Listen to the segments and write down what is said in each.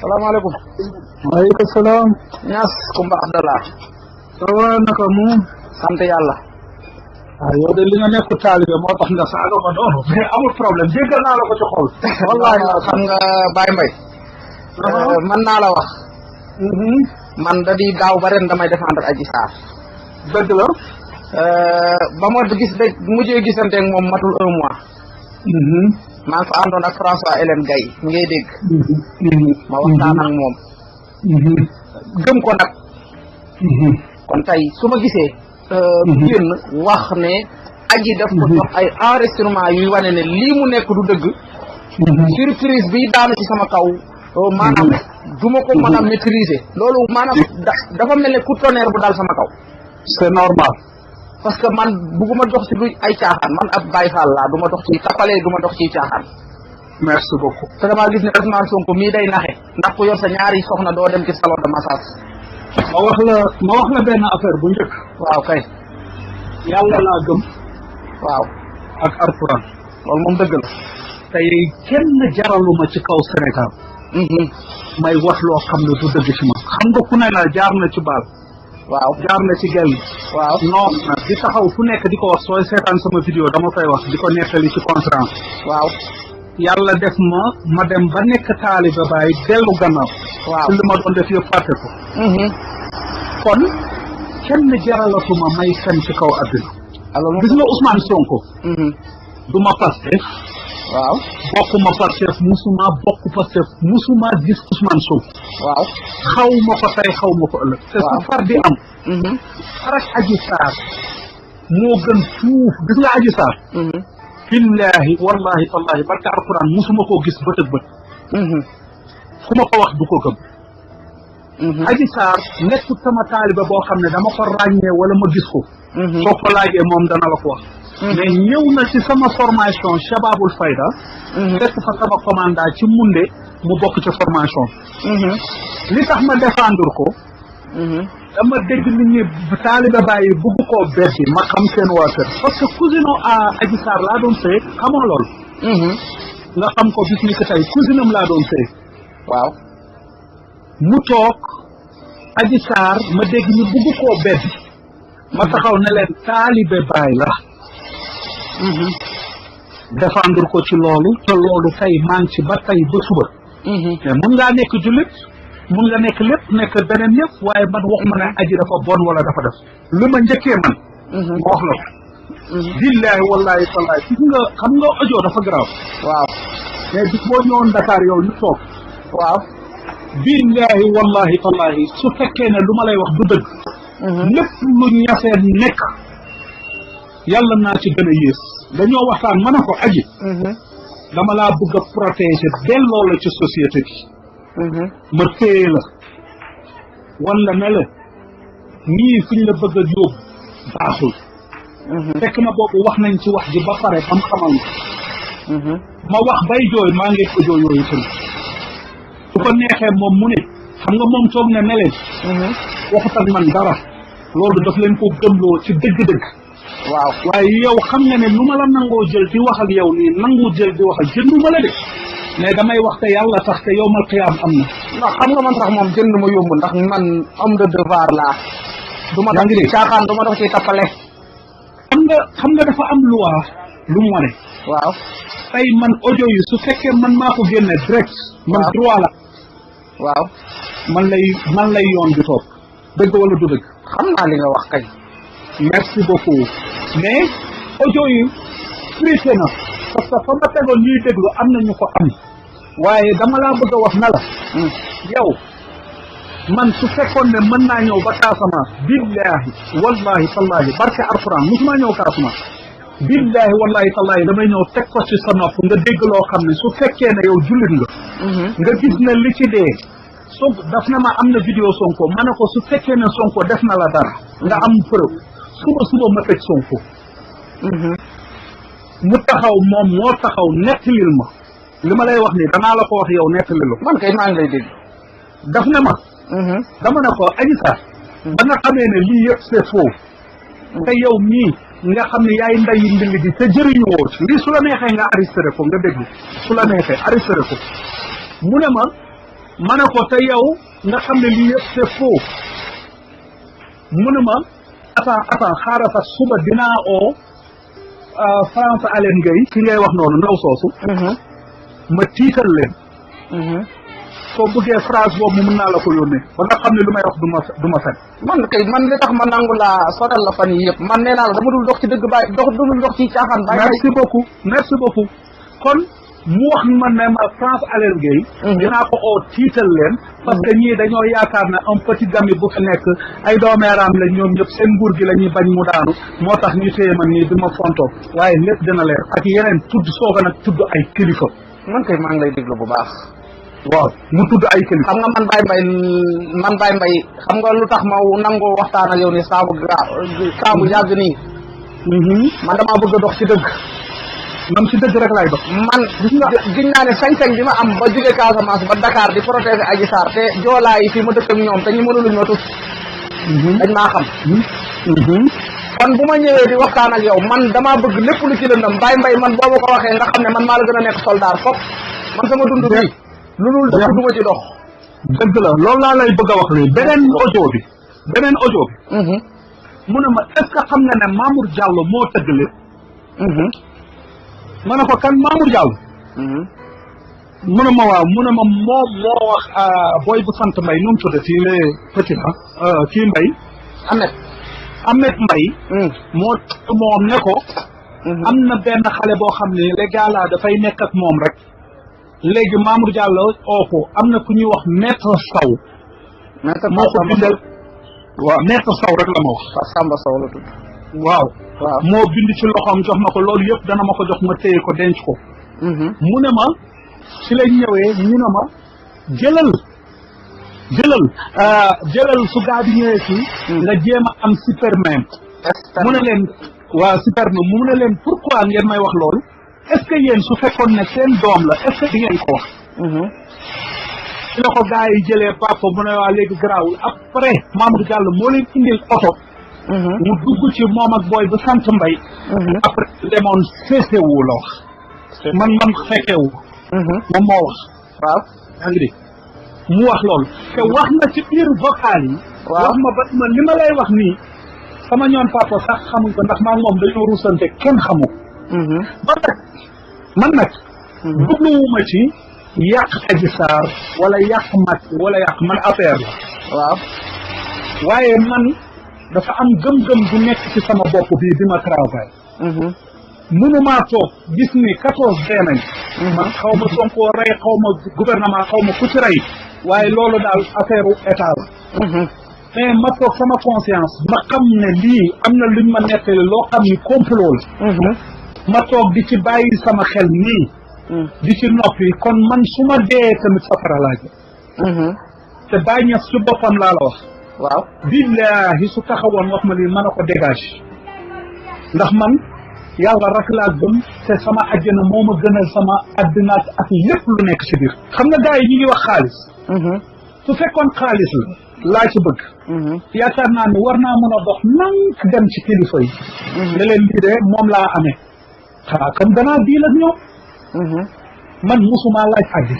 salaamaaleykum. waaleykum salaam. Ñas Kumba Abdallah. ça va naka mu. sant yàlla. waaw yow de li nga nekk taalibe moo tax nga saaga ma noonu mais amul problème jéggal naa la ko ci xol. wallaahi xam nga Baye Mbaye. man naa la wax. man da di daaw ba ren damay défendre Adji Sarr. dëgg la. ba ma gis de mujjee gisante ak moom matul 1 mois. maa ngi fa àndoon ak François Hélène Gaye mi ngay dégg. ma waxtaan ak moom. gëm ko nag. kon tey su ma gisee. génn wax ne aji daf ko jox ay enregistrement yuy wane ne lii mu nekk du dëgg. surprise bi daanu ci sama kaw. maanaam du ma ko mën a maîtriser. loolu maanaam dafa mel ne coup de tonnerre bu daal sama kaw. c'est normal. parce que man bugguma dox ci lu ay caaxaan man ab Baye Fall laa du ma dox ci tappale du ma dox ci caaxaan. merci beaucoup. te damaa gis ne Ousmane Sonko mii day naxe ndax ku yor sa ñaari soxna doo dem ci salon de massage. ma wax la benn affaire bu njëkk. waaw kay. yàlla laa gëm. waaw. ak alxuraan. loolu moom dëgg la. tey kenn jaraluma ci kaw Sénégal. may wax loo xam ne du dëgg ci ma. xam nga ku ne la jaar na ci baal. waaw jaar na ci gel. waaw non di taxaw fu nekk di ko wax sooy seetaan sama vidéo dama koy wax di ko nettali ci conférence. waaw. yàlla def ma dem ba nekk taalibe Baay dellu gannaaw. waaw ci li ma doon def yëpp fàtte ko. kon kenn jaralatuma may fen ci kaw àddina. alors gis nga Ousmane Sonko. du ma Pastef. waaw. bokkuma Pastef musuma bokk Pastef musuma gis Ousmane Sonko. waaw. xaw ma ko tey xaw ma ko ëllëg. te su far di am. farak Adji Sarr moo gën fuuf gis nga Adji Sarr. billahi wallahi tallahi barka alquran musuma koo gis bët ak bët. ku ma ko wax du ko gëm. Adji Sarr nekkul sama taaliba boo xam ne dama ko ràññee wala ma gis ko. soo ko laajee moom dana la ko wax. mais ñëw na ci sama formation Shababul Fayda. fekk fa sama commandant ci munde mu bokk ci formation li tax ma défendre ko. dama dégg nit ñi taaliba bàyyi bëgg koo beddi ma xam seen waa kër parce que cousine a Adji Sarr laa doon sëy xamoo lool. nga xam ko bis ni que tey cousine am laa doon sëy. waaw. mu toog Adji Sarr ma dégg ñu bëgg koo beddi ma taxaw ne leen taalibe baay la. défendre ko ci loolu te loolu tey maa ngi ci ba tey ba suba. mais mun ngaa nekk jullit mun nga nekk lépp nekk beneen yëpp waaye man waxuma ne aji dafa bon wala dafa def li ma njëkkee man. ma wax la ko. billahi wallahi tallahi gis nga xam nga audio dafa garaaw. waaw. mais bis boo ñëwoon Dakar yow ñu toog. waaw. billahi wallahi tallahi su fekkee ne lu ma lay wax du dëgg. lépp lu ñafeen nekk. yàlla naa ci gën a yées dañoo waxtaan mën a ko aji. dama laa bëgg a protéger delloo la ci société bi. ma téye la wala ne la ñii fi ñu la bëgg a yóbbu baaxul. fekk na boobu wax nañ ci wax ji ba pare ba mu xamal ma wax bay jooy maa ngi ko jooy yooyu tamit su ko neexee moom mu ne xam nga moom toog ne ne leen waxut ak man dara loolu daf leen ko gëmloo ci dëgg-dëgg. waaw waaye yow xam nga ne lu ma la nangoo jël di wax ak yow nii nangu jël di wax ak jëndu ma la de mais damay wax te yàlla tax te yowmal qiyaam am na. ndax xam nga man sax moom jënd ma yomb ndax man homme de devoir laa. du ma dox ci caaxaan du ma dox ci tappale. xam nga dafa am loi lu mu wane. waaw. tey man audio yi su fekkee man maa ko génne direct. man droit la. waaw. man lay yoon di toog. dëgg wala du dëgg. xam naa li nga wax kay. merci beaucoup mais audio yi frité na parce que fa ma tegoon ñuy déglu am na ñu ko am waaye dama laa bëgg a wax na la yow man su fekkoon ne mën naa ñëw ba Casamance billahi wallahi tallahi barke alquran musuma ñëw Casamance billahi wallahi tallahi damay ñëw teg ko ci sa nopp nga dégg loo xam ne su fekkee ne yow jullit nga gis ne li ci dee so daf na ma am na vidéo Sonko ma ne ko su fekkee ne Sonko def na la dara nga am preuve suba ma tëj Sonko mu taxaw moom moo taxaw nettalil ma li ma lay wax ni danaa la ko wax yow nettalil la man kay maa ngi lay dégg daf ne ma dama ne ko Adji Sarr ba nga xamee ne lii yëpp c'est faux te yow mii nga xam ne yaay ndayi mbill gi te jëriñu woo ci lii su la neexee nga arrêté ko nga déglu su la neexee arrêté ko mu ne ma ma ne ko te yow nga xam ne lii yëpp c'est faux mu ne ma attends xaaral sax suba dinaa oo France Hélène Gueye ki ngay wax noonu ndaw soosu ma tiital leen soo bëggee phrase boobu mun naa la ko yónnee ba nga xam ne lu may wax du ma fen man li tax ma nangu laa sotal la fan yi yëpp man nee naa la dama dul dox ci dëgg bàyyi dul dox ci caaxaan bàyyi merci beaucoup kon mu wax man ne ma France Hélène Gueye dinaa ko oo tiital leen parce que ñii dañoo yaakaar ne un petit gami bu fi nekk ay doomeeraam la ñoom ñëpp seen nguur gi la ñuy bañ mu daanu moo tax ñu téye man nii di ma fontoo waaye lépp dina leer ak yeneen tudd sooga nag tudd ay kilifa man kay maa ngi lay déglu bu baax waaw mu tudd ay kilifa xam nga man Baye Mbaye xam nga lu tax ma nangoo waxtaan ak yow ni saabu yàgg nii man damaa bëgg a dox ci dëgg man ci dëgg rek lay dox man giñ naa ne sañ-sañ bi ma am ba jóge Casamance ba Dakar di protéger Adji Sarr te joolaa yi fii ma dëkk ak ñoom te ñu mënuluñ ma tut dañ maa xam kon bu ma ñëwee di waxtaan ak yow man damaa bëgg lépp lu ci lëndam Baye Mbaye man boo ma ko waxee nga xam ne man maa la gën a nekk soldat fop man sama dund bi lu dul dëgg du ma ci dox dëgg la loolu laa lay bëgg a wax léegi beneen audio bi mu ne ma est-ce que xam nga ne Mamour Diallo moo tëgg lépp ma ne ko kan Mamour Diallo mu ne ma waaw mu ne ma moom moo wax booy bu sant Mbaye nu mu tudde fii les petit kii Mbaye Ahmed Mbaye moom ne ko am na benn xale boo xam ne les gars là dafay nekk ak moom rek léegi Mamour Diallo oo ko am na ku ñuy wax maître Sow moo ko bindal waaw maître Sow rek la ma wax Samba Sow la tudd waaw moo bind ci loxoom jox ma ko loolu yëpp dana ma ko jox ma téye ko denc ko mu ne ma ci lañ ñëwee ñu ne ma jëlal su gaa bi ñëwee fii nga jéem a am superman mu ne leen waaw superman mu ne leen pourquoi ngeen may wax loolu est-ce que yéen su fekkoon ne seen doom la est-ce que di ngeen ko wax ci la ko gaa yi jëlee papa mu ne waa léegi garaawul après Mamour Diallo moo leen indil oto mu dugg ci moom ak booy bu sant Mbaye après demoon CCW la wax man fekkewu moom moo wax waaw yaa ngi dégg mu wax loolu te wax na ci biir vocal yi wax ma ba ma li ma lay wax nii sama ñoon papa sax xamuñ ko ndax maa moom dañoo ruusante kenn xamu ba nag man nag jubluwuma ci yàq Adji Sarr wala yàq mag wala yàq man affaire la waaw waaye man dafa am gëm-gëm bu nekk ci sama bopp bii bi ma travail mënumaa toog gis ni 14 dee nañ man xaw ma Sonko rey xaw ma gouvernement xaw ma ku ci rey waaye loolu daal affaire u état la mais ma toog sama conscience ma xam ne lii am na luñ ma nettali loo xam ni complot la ma toog di ci bàyyi sama xel nii di ci noppi kon man su ma dee tamit safara laa jëm te bàyyi ñas ci boppam laa la wax waaw billahi su taxawoon wax ma lii mën a ko dégage ndax man yàlla rek laa gëm te sama àjjana moo ma gënal sama àddina ak lépp lu nekk ci biir xam nga gars yi ñu ngi wax xaalis su fekkoon xaalis la laa ci bëgg yaakaar naa ne war naa mën a dox nank dem ci kilifa yi ne leen lii de moom laa amee xanaa kon danaa diil ak ñoom man musumaa laaj aji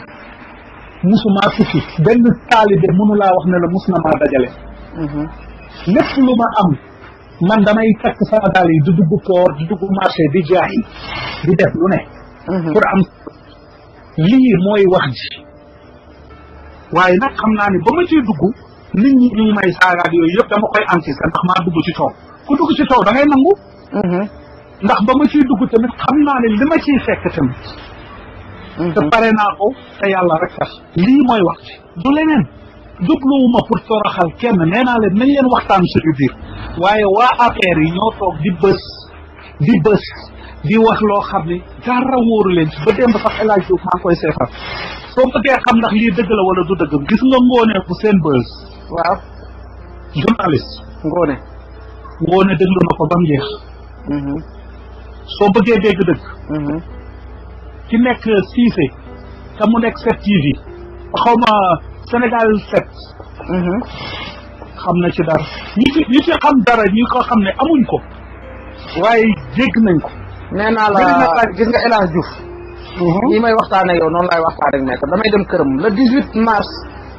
musumaa tukki benn taalibe mënu laa wax ne la mus na maa dajale lépp lu ma am man damay takk sama daal yi di dugg port di dugg marché di jaay di def lu ne pour am lii mooy wax ji waaye nag xam naa ne ba ma ciy dugg nit ñi ñu ngi may saagaat yooyu yëpp dama koy anticiper ndax maa dugg ci coow ku dugg ci coow da ngay nangu ndax ba ma ciy dugg tamit xam naa ne li ma ciy fekk tamit te pare naa ko te yàlla rek tax lii mooy wax ci du leneen jubluwuma pour toroxal kenn nee naa leen nañ leen waxtaan suñu biir waaye waa APR yi ñoo toog di bës di wax loo xam ne dara wóoru leen ci ba démb sax El Hadj Diouf maa ngi koy seefal soo bëggee xam ndax lii dëgg la wala du dëgg gis nga Ngoné bu seen bës waaw journaliste Ngoné déglu na ko ba mu jeex soo bëggee dégg dëgg ci nekk Cissé te mu nekk 7TV xaw ma Sénégal 7 xam na ci dara ñi ci xam dara ñi ko xam ne amuñ ko waaye dégg nañ ko nee naa la gis nga El Hadj Diouf lii may waxtaane yow noonu laay waxtaane ak maître damay dem këram le 18 mars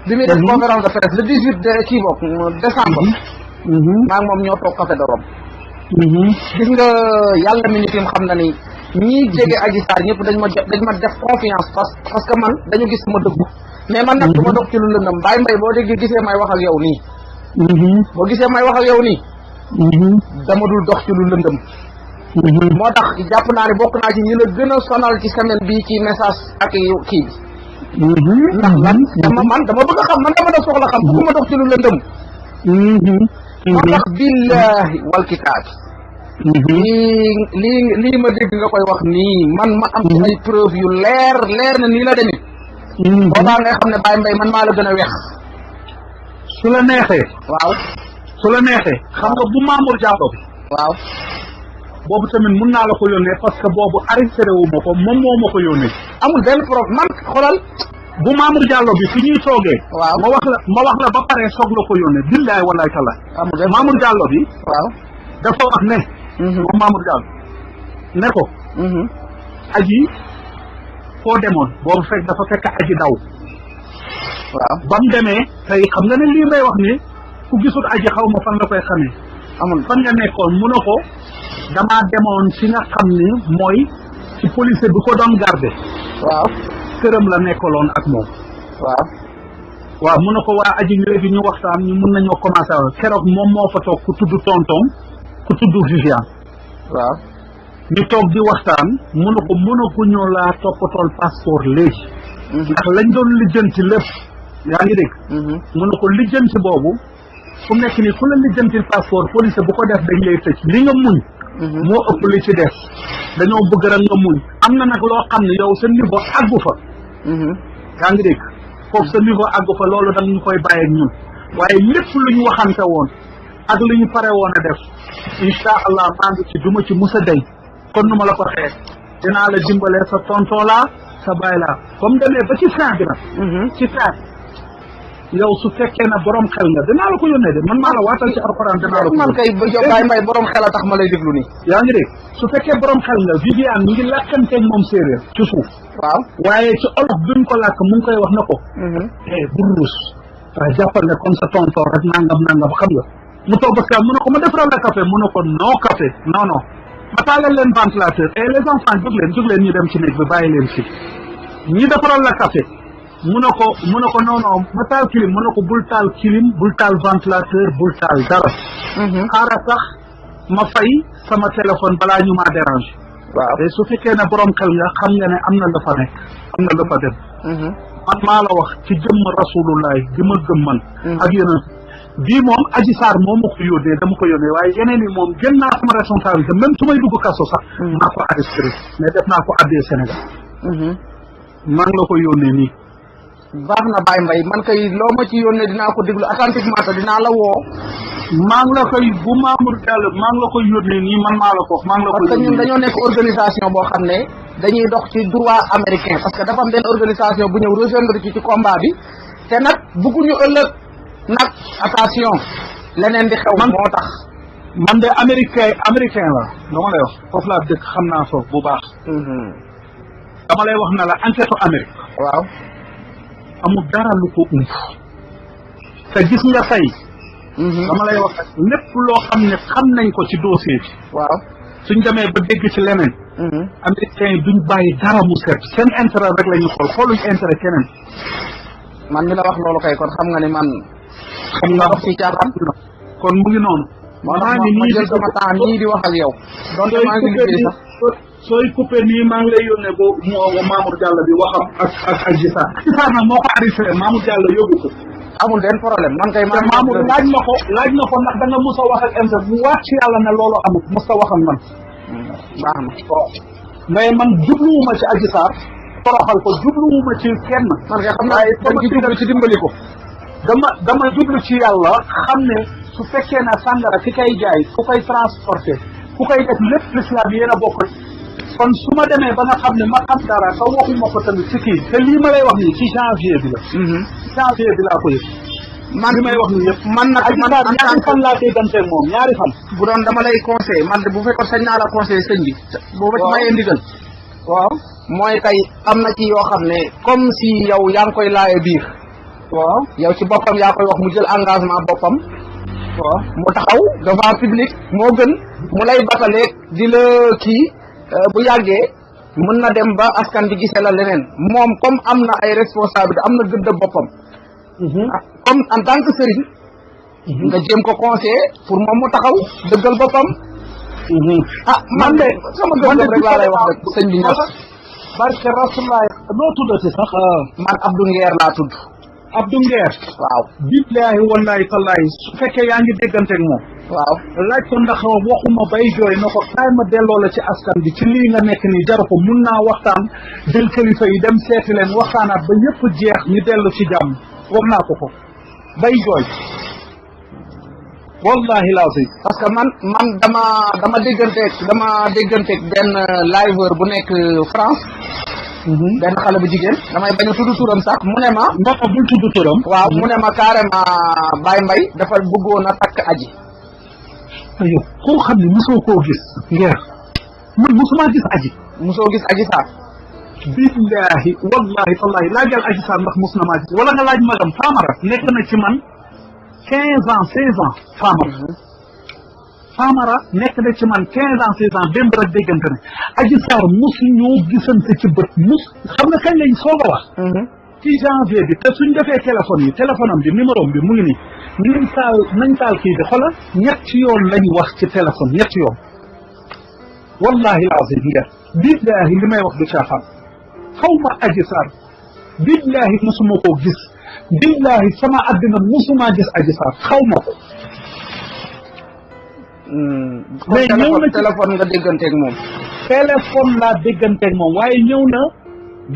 bi muy def conférence de presse le 18 décembre maa ngi moom ñoo toog café de Rome gis nga yàlla mi ni tim xam na ni ñii jege Adji Sarr ñëpp dañ ma def confiance parce que man dañu gis sama dëggu mais man nag du ma dox ci lu lëndëm Baye Mbaye boo déggee gisee may wax ak yow nii boo gisee may wax ak yow nii dama dul dox ci lu lëndëm moo tax jàpp naa ne bokk naa ci ñi la gën a sonal ci semaine bii ci message ak kii bi ndax lan dama bëgg a xam man dama doon soxla xam bëgguma dox ci lu lëndëm moo tax billahi wal kitaab lii ma dégg nga koy wax nii man ma am ci ay preuve yu leer na nii la demee boobaa ngay xam ne Baye Mbaye man maa la gën a wex su la neexee waaw su la neexee xam nga bu Mamour Diallo bi waaw boobu tamit mun naa la ko yónnee parce que boobu arrêté wu ma ko moom moo ma ko yónnee amul benn problème man xoolal bu Mamour Diallo bi fi ñuy toogee waaw ma wax la ba pare soog la ko yónnee billaay wallaay tala Mamour Diallo bi waaw dafa wax ne moom Mamour Diallo ne ko aji foo demoon boobu dafa fekk aji daw waaw ba mu demee tey xam nga ne lii may wax ni ku gisul aji xaw ma fan la koy xamee amul fan nga nekkoon mu ne ko damaa demoon fi nga xam ni mooy ci policier bi ko doon garde waaw këram la nekkaloon ak moom waaw mu ne ko waa aji léegi ñu waxtaan ñu mun nañoo commencé keroog moom moo fa toog ku tudd tonton ku tudd Viviane waaw ñu toog di waxtaan mu ne ko mënaguñu laa toppatool passeport léegi ndax lañ doon lijjanti lépp yaa ngi dégg mu ne ko lijjanti boobu fu nekk ni ku la lijjantil passeport police bu ko def dañ lay tëj li nga muñ moo ëpp li ci def dañoo bëgg rek nga muñ am na nag loo xam ne yow sa niveau àggu fa yaa ngi dégg foofu sa niveau àggu fa loolu dañ ñu koy bàyyi ak ñun waaye lépp lu ñu waxante woon ak lu ñu pare woon a def incha allah maa ngi ci duma ci musa day kon nu ma la ko xeex dinaa la dimbalee sa tonton laa sa baay laa comme demee ba ci fin bi nag ci fin yow su fekkee na borom xel nga dinaa la ko yónnee de man maa la waatal ci alxuraan dinaa la ko man kay Baye Mbaye borom xel a tax ma lay déglu nii yaa ngi dégg su fekkee borom xel nga Viviane mi ngi làkkanteeg moom séeréer ci suuf waaw waaye ci olof bi mu ko làkk mu ngi koy wax na ko bul ruus waaye jàppal ne comme sa tonton rek nangam xam nga mu toog ba mu ne ko ma defaral la café mu ne ko non café non ma taalal leen ventilateur et les enfants jóg leen ñu dem ci néeg bi bàyyi leen si ñi defaral la café mu ne ko non ma taal clim mu ne ko bul taal clim bul taal ventilateur bul taal dara xaaral sax ma fay sama téléphone balaa ñu maa dérange waaw te su fekkee ne borom xel nga xam nga ne am na la fa nekk am na la fa dem man maa la wax ci jëmm rasulullah bi ma gëm man ak yeneen bii moom Adji Sarr moom ma ko yónnee dama ko yónnee waaye yeneen yi moom jël naa sama responsabilité même su may dugg kaso sax maa ko arrêté mais def naa ko addee Sénégal maa ngi la ko yónnee nii baax na Baye Mbaye man kay loo ma ci yónnee dinaa ko déglu attentivement te dinaa la woo maa ngi la koy bu Mamour Diallo maa ngi la koy yónnee nii man maa la ko maa ngi la koy parce que ñun dañoo nekk organisation boo xam ne dañuy dox ci droit américain parce que dafa am benn organisation bu ñëw rejoindre ci combat bi te nag bëgguñu ëllëg nag attention leneen di xew moo tax man de américain la dama lay wax foofu laa dëkk xam naa foofu bu baax dama lay wax na la enquête Amérique waaw amul dara lu ko ump te gis nga tey dama lay wax lépp loo xam ne xam nañ ko ci dossier bi waaw suñ demee ba dégg ci leneen américain yi duñ bàyyi dara mu set seen intérêt rek la ñu xooluñ intérêt keneen man mi la wax loolu kay kon xam nga ni man xam nga dox ci caaxaan kon mu ngi noonu maa ngi nii jël sama temps nii di wax ak yow donte maa ngi liggéey sax sooy coupé nii maa ngi lay yónnee ko Mamour Diallo bi waxam ak Adji Sarr nag moo ko arrêté Mamour Diallo yóbbu ko amul benn problème man kay Mamour laaj na ko ndax da nga mos a wax ak inter bu waat ci yàlla ne loolu amul mos a wax ak man baax na mais man jubluwuma ci Adji Sarr toroxal ko jubluwuma ci kenn man kay xam naa dañ ci jublu ci dimbali ko dama jublu ci yàlla xam ne su fekkee ne sàngara ki koy jaay ku koy transporté ku koy def lépp l'islam yéen a bokk kon su ma demee ba nga xam ne ma xam dara te waxuma ko tamit ci kii te lii ma lay wax nii ci janvier bi la janvier bi laa ko yëg li may wax nii yëpp man nag ñaari fan laa koy danteeg moom ñaari fan bu doon dama lay conseil man de bu fekkoon sañ naa la conseil sëñ bi booba ci mayee ndigal waaw mooy tey am na ci yoo xam ne comme si yow yaa ngi koy laaye biir waaw yow ci boppam yaa koy wax mu jël engagement boppam waaw mu taxaw devant public moo gën mu lay bataleeg di la kii bu yàggee mën na dem ba askan bi gisee la leneen moom comme am na ay responsabilité am na gëdd boppam comme en tant que sëriñ nga jéem ko conseiller pour moom mu taxaw dëggal boppam man de sama gëm rek laa lay wax rek sëñ bi ñas barke rasulaay noo tuddati sax man Abdou Nguer laa tudd Abdou Nguer waaw billaahi wallaahi tallaahi su fekkee yaa ngi dégganteeg moom waaw laaj ko ndax waxuma bay jooy na ko kaay ma delloo la ci askan bi ci lii nga nekk nii jaru ko mun naa waxtaan jël kilifa yi dem seeti leen waxtaanaat ba yëpp jeex ñu dellu ci jàmm wax naa ko bay jooy wallahi lazim parce que man dama dégganteeg benn liveur bu nekk France benn xale bu jigéen damay bañ a tudd turam sax mu ne ma non bul tudd turam waaw mu ne ma carrément Baye Mbaye dafa bëggoon a takk aji ayo koo xam ne mosoo koo gis Nguer man mosuma gis aji mosoo gis aji saar billahi wallahi tallahi laajal aji saar ndax mos na maa gis wala nga laaj magam Famara nekk na ci man 15 ans 16 ans Famara nekk na ci man 15 ans 16 ans démb rek déggante ne aji saar mosu ñoo gisante ci bët mus xam nga kañ lañ soog a wax ci janvier bi te suñ defee téléphone am bi numéro bi mu ngi nii nañ taal kii bi xoolal ñetti yoon lañ wax ci téléphone ñetti yoon wallahi lazim Nguer billahi li may wax du caaxaan xaw ma aji saar billahi mosuma koo gis billahi sama àddina mosuma gis aji saar xaw ma ko mais ñëw na téléphone nga dégganteeg moom téléphone laa dégganteeg moom waaye ñëw na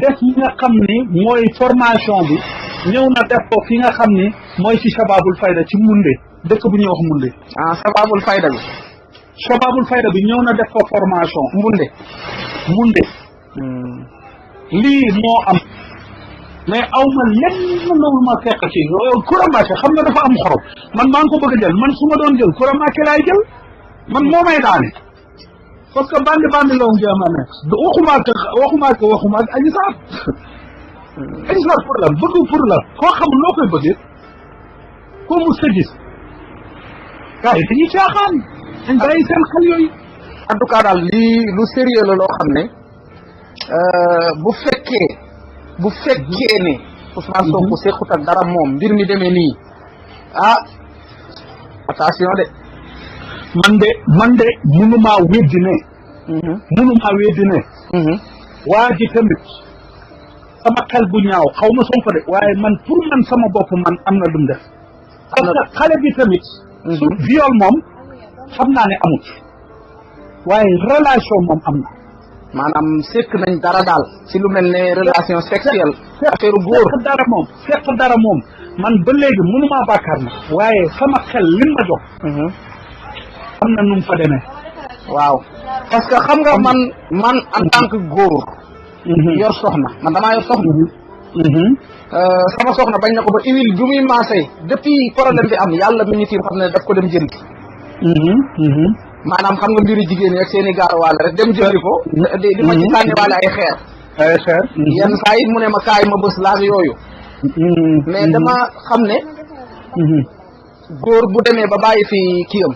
def li nga xam ni mooy formation bi ñëw na def ko fi nga xam ni mooy ci Shababul Fayda ci Munde dëkk bu ñuy wax Munde Shababul Fayda bi Shababul Fayda bi ñëw na def ko formation Munde lii moo am mais aw ma lenn loolu ma fekk ci Kouramacke xam nga dafa am xorom man maa ngi ko bëgg a jël man su ma doon jël Kouramacke laay jël man moo may daane parce que bandi law njama nekk waxuma ak aji saar pour la bëgg pour la koo xamul loo koy bëggee koo mu sa gis gars yi dañuy caaxaan dañ bàyyi seen xel yooyu en tout cas daal lii lu sérieux la loo xam ne bu fekkee ne Ousmane Sonko sequt ak dara moom mbir mi demee nii attention de man de mënumaa weddi ne waa ji tamit sama xel bu ñaaw xaw ma Sonko de waaye man pour man sama bopp man am na lu mu def parce que xale bi tamit su viol moom xam naa ne amut waaye relation moom am na maanaam sekk nañ dara daal ci lu mel ne relation sexuelle affaire góor fekk dara moom man ba léegi mënumaa bàkkaar na waaye sama xel lim ma jox am na nu mu fa demee waaw parce que xam nga man en tant que góor yor soxna man damaa yor soxna sama soxna bañ na ko ba huile bi muy maasee depuis problème bi am yàlla mi ñu tiim xam ne daf ko dem jënd maanaam xam nga mbiru jigéen ñi ak seen i gaaruwaale rek dem jëndi ko di ma ci sànniwaale ay xeer yenn saa yi mu ne ma kaay ma bës laag yooyu mais dama xam ne góor bu demee ba bàyyi fi kiyam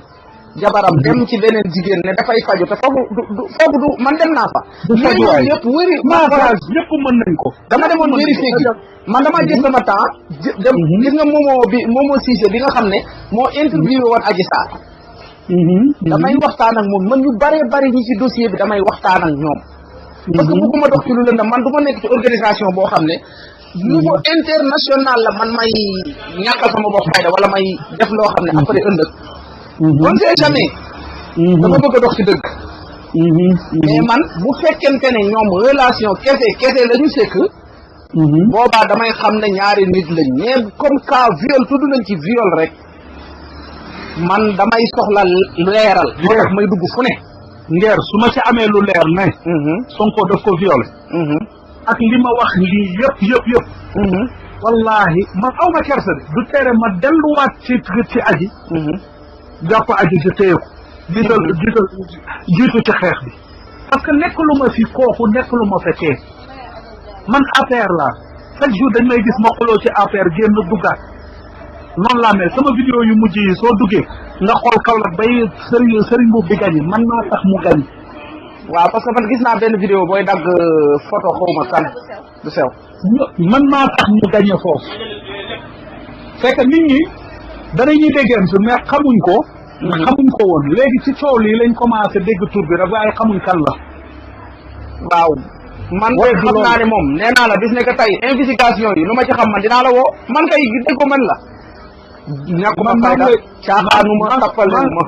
jabaram dem ci beneen jigéen ne dafay faju te foofu du man dem naa fa yëpp wëri yëpp mën nañ ko dama demoon vérifier gi man dama jël sama temps dem gis nga Momo Cissé bi nga xam ne moo interviewé woon Adji Sarr damay waxtaan ak moom man ñu bari ñi ci dossier bi damay waxtaan ak ñoom parce que bëgguma dox ci lu lëndam man du ma nekk ci organisation boo xam ne niveau international la man may ñàkkal sama bopp fayda wala may def loo xam ne après ëllëg on sait jamais dama bëgg a dox ci dëgg mais man bu fekkente ne ñoom relation kese la ñu sekk boobaa damay xam ne ñaari nit lañ mais comme cas viol tudd nañ ci viol rek man damay soxla leeral moo tax may dugg fu ne Nguer su ma ci amee lu leer ne Sonko daf ko violé ak li ma wax lii yëpp wallahi man aw ma kersa de du tere ma delluwaat ci aji jàpp aji ci téye ko jiitu ci xeex bi parce que nekk lu ma fi kooku nekk lu ma fekkee man affaire la chaque jour dañ may gis ma xuloo ci affaire génn duggaat noonu laa mel sama vidéo yu mujj yi soo duggee nga xool Kaolack bay sëriñ boobu bi gañe man maa tax mu gañ waaw parce que man gis naa benn vidéo booy dagg photo xawma kan du sew man maa tax mu gañe foofu c'est que nit ñi danañuy déggeen su mais xamuñ ko woon léegi ci coow lii lañ commencé dégg tur bi rek waaye xamuñ kan la waaw man kay xam naa ne moom nee naa la bis ne que tey investigation yi lu ma ci xam man dinaa la woo man kay dégg ko man la ñàkkuma fayda caaxaanuma tappalewuma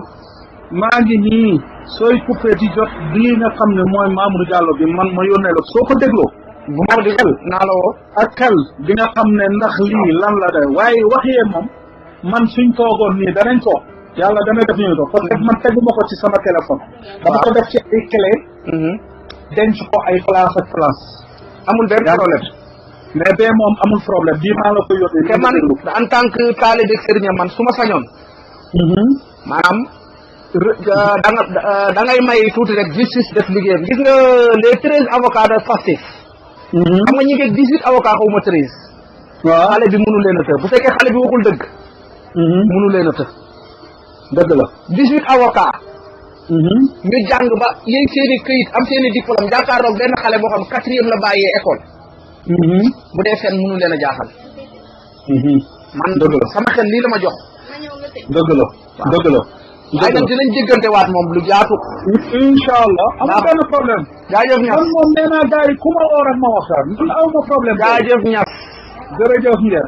maa ngi nii sooy coupé di jot bii nga xam ne mooy Mamour Diallo bi man ma yónnee la soo ko dégloo bu ma di xel naa la woo ak xel di nga xam ne ndax lii lan la de waaye wax yee moom man suñ toogoon nii danañ toog yàlla dana def ñu toog parce que man teguma ko ci sama téléphone dama ko def ci ay clé denc ko ay place ak place amul benn problème mais bee moom amul problème bii maa la ko yónnee te man en tant que taalibe sëriñ man su ma sañoon maanaam da ngay may tuuti rek justice def liggéeyam gis nga les 13 avocats de Pastef xam nga ñi ngeeg 18 avocats xaw ma 13 waaw xale bi mënu leen a të bu fekkee xale bi waxul dëgg mënu leen a të dëgg la 18 avocats ñu jàng ba yéen seeni këyit am seeni diplôme jàkkaarloog benn xale boo xam 4e la bàyyee école bu dee fen mënu leen a jaaxal man dëgg la sama xel lii la ma jox dëgg la dëgg la waaye nag dinañ déggante waat moom lu jaatu incha allah amul benn problème jaajëf Niass man moom nee naa gars yi ku ma woo rek ma waxtaan man aw ma problème jaajëf Niass jërëjëf Ndiaye